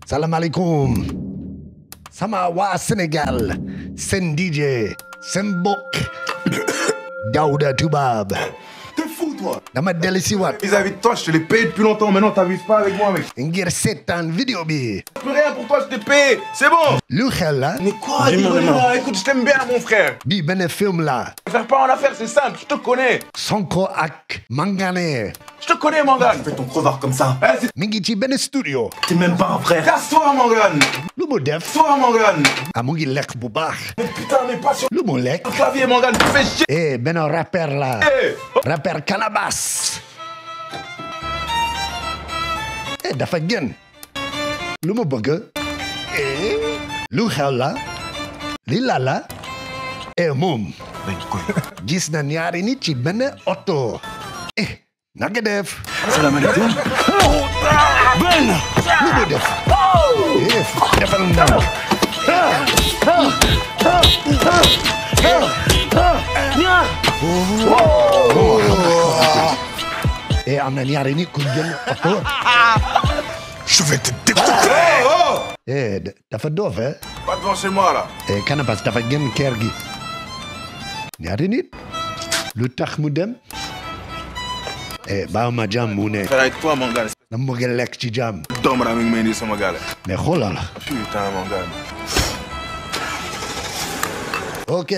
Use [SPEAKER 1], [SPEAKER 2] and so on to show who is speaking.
[SPEAKER 1] Salam alaikum. Sama waa Sénégal. Sen DJ. Sen bokk. Daouda Toubab.
[SPEAKER 2] T'es fou, toi.
[SPEAKER 1] Dama dellu si waat.
[SPEAKER 2] Vis-à-vis de toi, je te l'ai payé depuis longtemps. Maintenant, t'abuses pas avec moi, mec.
[SPEAKER 1] ngir seetaan vidéo bi.
[SPEAKER 2] Plus rien pour toi, je t'ai payé. C'est bon.
[SPEAKER 1] lu xel la.
[SPEAKER 2] Mais quoi, là, écoute, je t'aime bien, mon frère.
[SPEAKER 1] bii benn film la.
[SPEAKER 2] Faire pas en affaire, c'est simple. Je te connais.
[SPEAKER 1] Sonko ak Mangane.
[SPEAKER 2] Je te connais, Mangane. Fais ton crevard comme ça.
[SPEAKER 1] mi ngi ci benn studio.
[SPEAKER 2] T'es même pas un frère. Casse-toi, Mangane.
[SPEAKER 1] lu mu def.
[SPEAKER 2] Toi, Mangane.
[SPEAKER 1] mu ngi lekk bu baax.
[SPEAKER 2] Mais putain, mais pas sur
[SPEAKER 1] lu mu lekk.
[SPEAKER 2] le clavier, Mangane. Tu fais chier.
[SPEAKER 1] benn rappeur la.
[SPEAKER 2] Hey.
[SPEAKER 1] rappeur Calabas. dafa gën. lu mu bëgg. lu xew la. li la la. moom. gis na ñaari nit ci benn oto. na nga def.
[SPEAKER 3] salaamaaleykum. Ben.
[SPEAKER 1] lu mu def. defal ndànk. am na ñaari nit ku jël oto.
[SPEAKER 2] Je vais te découper.
[SPEAKER 1] dafa doof.
[SPEAKER 2] Pas devant chez moi, là.
[SPEAKER 1] Canabasse dafa gën kër gi. ñaari nit. lu tax mu dem. baaw ma jàmm mu ne.
[SPEAKER 2] Faire avec toi, Mangane.
[SPEAKER 1] dama bëgg lekk ci jàmm.
[SPEAKER 2] Doom raa mi ngi may indi sama gale.
[SPEAKER 1] mais xoolal.
[SPEAKER 2] Putain, Mangane.
[SPEAKER 1] ok